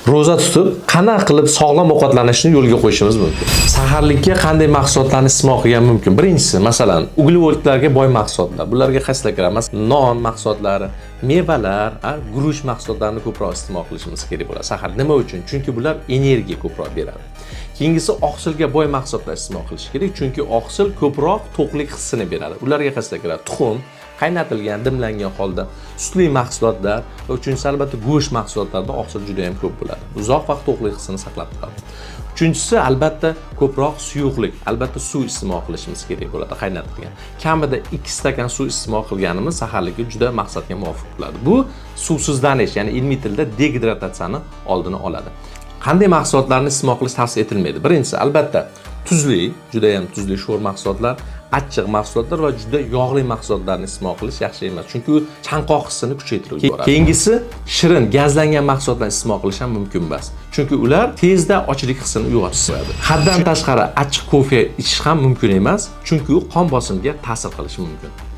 Ro'za tutib, qanaqa qilib sog'lom ovqatlanishni yo'lga qo'yishimiz mumkin? Saharlikka qanday mahsulotlarni iste'mol qilgan mumkin? Birinchisi, masalan, uglevodlarga boy mahsulotlar. Bularga qaysilar kiradi? Masalan, non mahsulotlari, mevalar, guruch mahsulotlarini ko'proq iste'mol qilishimiz kerak bo'ladi sahar. Nima uchun? Chunki bular energiya ko'proq beradi. Keyingisi, oqsilga boy mahsulotlar iste'mol qilish kerak, chunki oqsil ko'proq to'qlik hissini beradi. Ularga qaysilar kiradi? Tuxum, qaynatilgan, dimlangan holda, sutli mahsulotlar va uchinchisi, albatta, go'sht mahsulotlarida oqsil juda ham ko'p bo'ladi. Uzoq vaqt to'qlik hissini saqlab turadi. Uchinchisi, albatta, ko'proq suyuqlik, albatta, suv iste'mol qilishimiz kerak bo'ladi qaynatilgan. Kamida 2 stakan suv iste'mol qilganimiz saharlikka juda maqsadga muvofiq bo'ladi. Bu suvsizlanish, ya'ni ilmiy tilda degidratatsiyani oldini oladi. Qanday mahsulotlarni iste'mol qilish tavsiya etilmaydi? Birinchisi, albatta, tuzli, juda ham tuzli sho'r mahsulotlar, achchiq mahsulotlar va juda yog'li mahsulotlarni iste'mol qilish yaxshi emas, chunki u chanqoq hissini kuchaytirib yuboradi. Keyingisi, shirin, gazlangan mahsulotlarni iste'mol qilish ham mumkin emas, chunki ular tezda ochlik hissini uyg'otib qo'yadi. Haddan tashqari achchiq kofe ichish ham mumkin emas, chunki u qon bosimiga ta'sir qilishi mumkin.